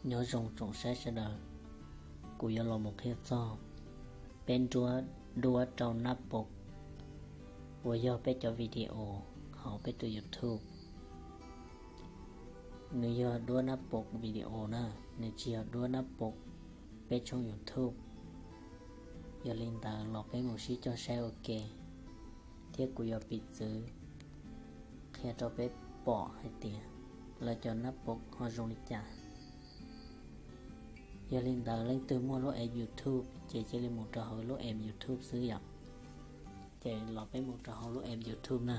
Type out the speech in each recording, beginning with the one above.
Nyob zoo tsoom saib sawv daws, kuv yuav los mus qhia txog peb nruab duab rau nab pov uas yog peb cov video hauv peb tus YouTube. Nws yog duab nab pov video na, nws tsis yog duab nab pov peb tshooj YouTube. Yog li ntawd los peb mus sib cog saib ua ke, thiab kuv yuav piv txwv qhia rau peb pom hais tias lawv cov nab pov ho zoo li cas. Yog li ntawd leej twg muaj lub app YouTube ces cia li mus rau hauv lub app YouTube xwb yom. Ces los peb mus rau hauv lub app YouTube na.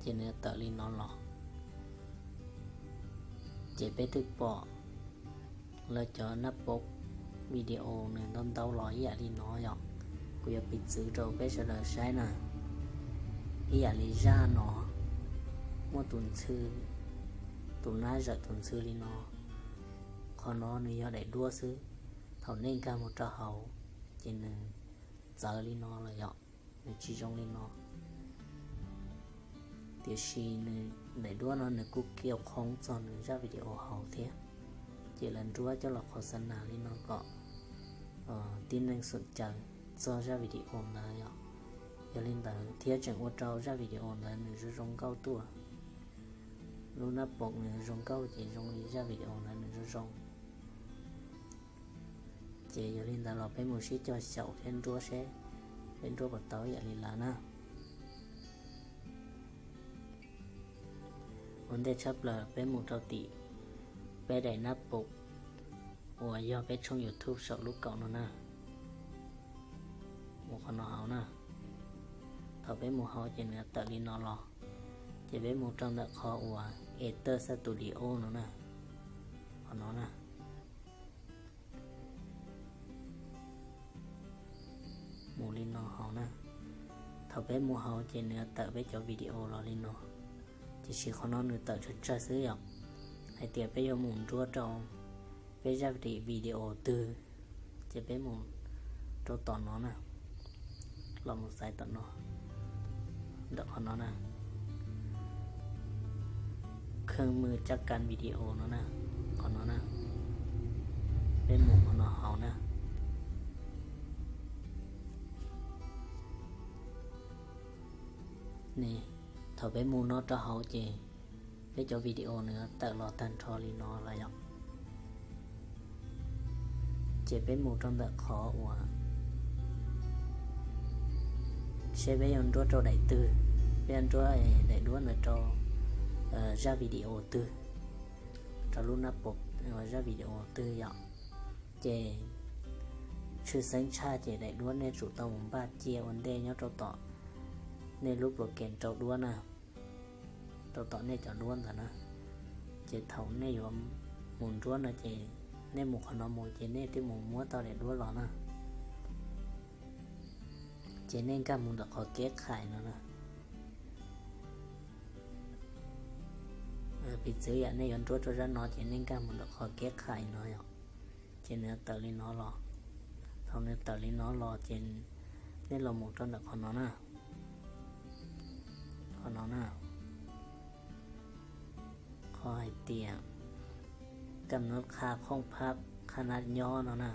Ces nws tawm li no los, ces peb twb pom lawv cov nab pov video nws ntau ntau los ib yam li no yom. Kuv yuav piv txwv rau peb sawv daws saib na. Ib yam li zaj no muaj tus ntxhw, tus nab zawm tus ntxhw li no. Qhov no nws yog daim duab xwb, thaum nej nkag mus rau hauv ces nws txawv li no lawm yom, nws tsis zoo li no. Tiam sis nws daim duab no nws kuj kiaj qhoob txog nws zaj video hauv thiab, ces lawv nruab coj los qhov xa nas li no kom tib neeg xom caw txog zaj video ntawd yom. Yog li ntawd thiab tseem ua rau zaj video ntawd nws zoo zoo nkauj tuaj. Lub nab pov nws zoo nkauj ces zoo li zaj video ntawd nws zoo zoo. Ces yog li ntawd los peb mus sib cog xyaum thiab nruab seb peb nruab puas tau ib yam li lawv na. Ua ntej tshaj plaws peb mus rau tim peb daim nab pov uas yog peb tshooj YouTube saum lub kaum no na. Mus qhov no hauv na. Thaum peb mus hauv ces nws tawm li no los, ces peb mus rau ntawm qhov uas After Studio no na. Qhov no na. Mus li no hauv na. Thaum peb mus hauv ces nws tawm peb cov video los li no. Tiam sis qhov no nws tawm tsawg tsawg xwb yom. Hais tias peb yuav mus nruab rau peb zaj video twg, ces peb mus rau tom no na. Los mus xaiv tom no, ntawm qhov no na. Khej mws caj kas video no na, qhov no na. Peb mus qhov no hauv na. Ne, thaum peb mus no rau hauv ces peb cov video nws tawm los tag nrho li no lawm yom. Ces peb mus rau ntawm qhov uas seb peb yuav nruab rau daim twg, peb yuav nruab daim duab ntawd rau zaj video twg, rau lub nab pov zaj video twg yom. Ces tshwj xeeb tshaj ces daim duab nej tsum tau mus npaj cia ua ntej nyob rau tom nej lub program rau duab na, rau tom nej cov duab ntawd na. Ces thaum nej yuav mus nruab no ces nej mus qhov no mus ces nej twb mus muab tau daim duab los na. Ces nej nkag mus ntawm qhov keb khais no na. Piv txwv yam nej yuav nruab rau zaj no ces nej nkag mus ntawm qhov keb khais no yom. Ces nws tawm li no los. Thaum nws tawm li no los ces nej los mus rau ntawm qhov no na. Qhov no na, qhov hais tias kam nab qha khooj phab qha nab nyob no na.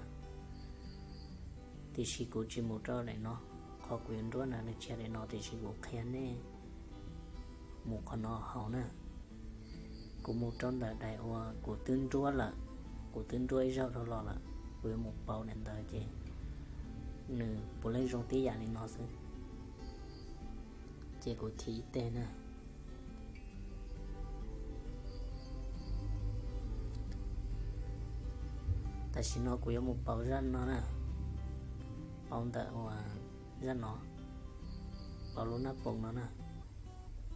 Tiam sis kuv tsis mus rau daim no, qhov kuv yuav nruab ntawd nws tsis yog daim no tiam sis kuv qhia nej mus qhov no hauv na. Kuv mus rau ntawm daim uas kuv twb nruab lawm, kuv twb nruab ib zaug dhau los lawm, kuv yuav mus pauv daim ntawd ces nws puav leej zoo tib yam li no xwb. Ces kuv thim ib teg na. Tam sim no kuv yuav mus pauv zaj no na, pauv ntawm uas zaj no, pauv lub nab poos no na,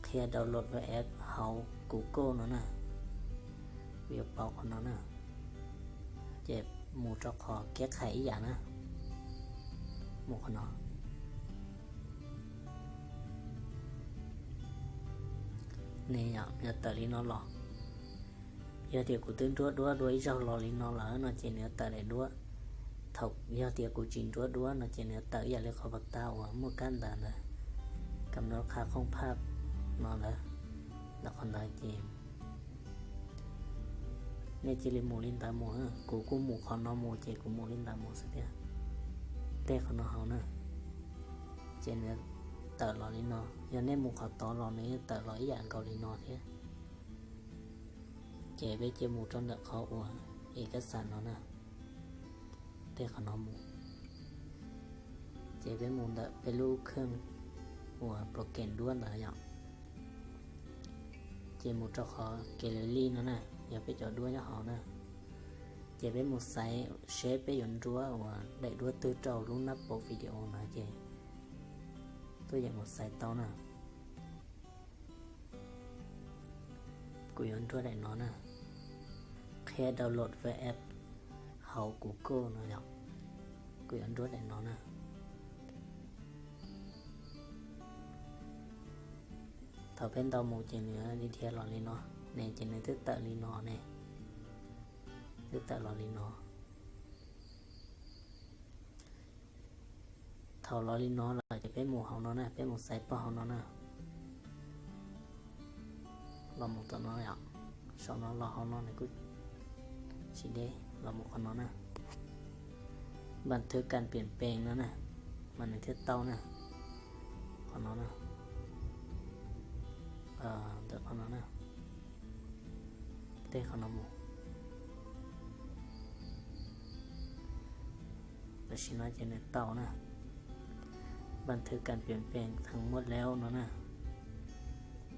qhia download V F hauv Google no na. Kuv yuav pauv qhov no na, ces mus rau qhov keb khais ib yam na, mus qhov no. Nws yuav tawm li no los. Yog tias kuv twb nruab duab dua ib zaug los li no lawm no ces nws yuav tawm daim duab. Thaum yog tias kuv tsis nruab duab no ces nws yuav tawm ib yam li qhov pas tas uas muaj kab ntawv ntawd, kam nab qha khooj phab no lawm, ntawm qhov ntawd ces nej cia li mus li ntawd mus. Kuv kuj mus qhov no mus ces kuv mus li ntawd mus xwb thiab. Tej qhov no hauv na, ces nws tawm los li no. Yog nej mus qhov tod los nws yeej tawm los ib yam nkaus li no thiab. Ces peb cia mus rau ntawm qhov uas ib kab xas no na, tej qhov no mus. Ces peb mus ntawm peb lub kheej uas program duab ntawd yom. Ces mus rau qhov gallery no na, yog peb cov duab nyob hauv na. Ces peb mus xaiv seb peb yuav nruab uas daim duab twg rau lub nab paus video no ces tuaj yeem mus xaiv tau na. Kuv yuav nruab daim no na, qhia download web app hauv Google no yom. Kuv yuav nruab daim no na. Thaum peb ntaus mus ces nws dhia los li no ne, ces nws twb tawm li no ne, twb tawm los li no. Thaum los li no lawm ces peb mus hauv no na, peb mus xaiv pog hauv no na. Los mus tom no yom, saum no los hauv no nws kuj tsis deb, los mus qhov no na, npam thwv kas piam pees no na, mas nws thiaj tau na. Qhov no na, ntawm qhov no na, tej qhov no mus. Tam sim no ces nws tau na, npam thwv kas piam pees theem muaj leo no na,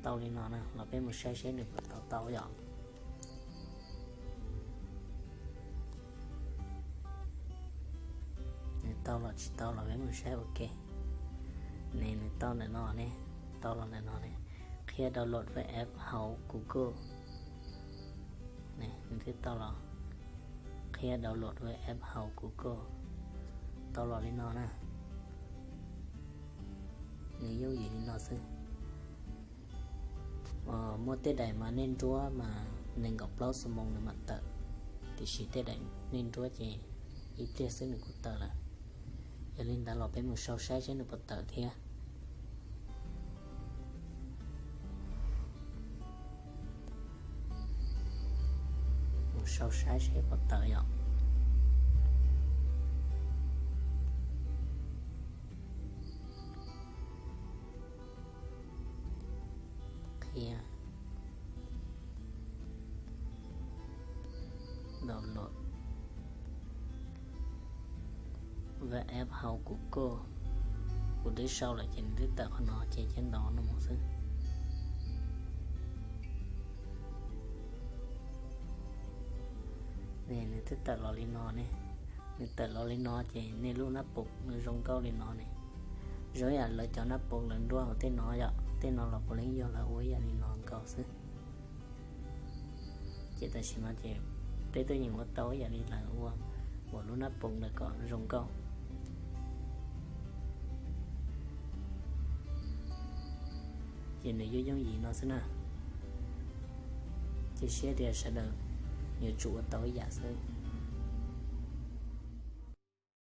tau li no na, los peb mus saib seb nws puas tau tau yom. Nws tau los tsis tau los peb mus saib ua ke. Ne nws tau ntawm no ne, tau los ntawm no ne, qhia download web app hauv Google. Ne nws twb tau los, qhia download web app hauv Google, tau los li no na. Nws yooj yim li no xwb. Muaj tej daim mas nej nruab mas nees nkaum plaub xuab moos nws mam tawm, tiam sis tej daim nej nruab ces ib pliag xwb nws kuj tawm lawm. Yog li ntawd los peb mus sau saib seb nws puas tawm thiab. Mus sau saib seb puas tawm yom. Qhia download web app hauv Google. Kuv twb sau lawm ces nws twb tawm qhov no ces cia ntaus no mus xwb. Ne nws twb tawm los li no ne. Nws tawm los li no ces nej lub nab paus nws zoo nkauj li no ne. Zoo yam lawv cov nab paus lawv nruab hauv tej no yom, tej no los puav leej yog lawv ua ib yam li no nkaus xwb. Ces tam sim no ces peb twb yeej ua tau ib yam li lawv ua, ua lub nab paus ntawd kom zoo nkauj. Ces nws yooj yooj yim no xwb na. Cia siab tias sawv daws yuav tsum ua tau ib yam xwb.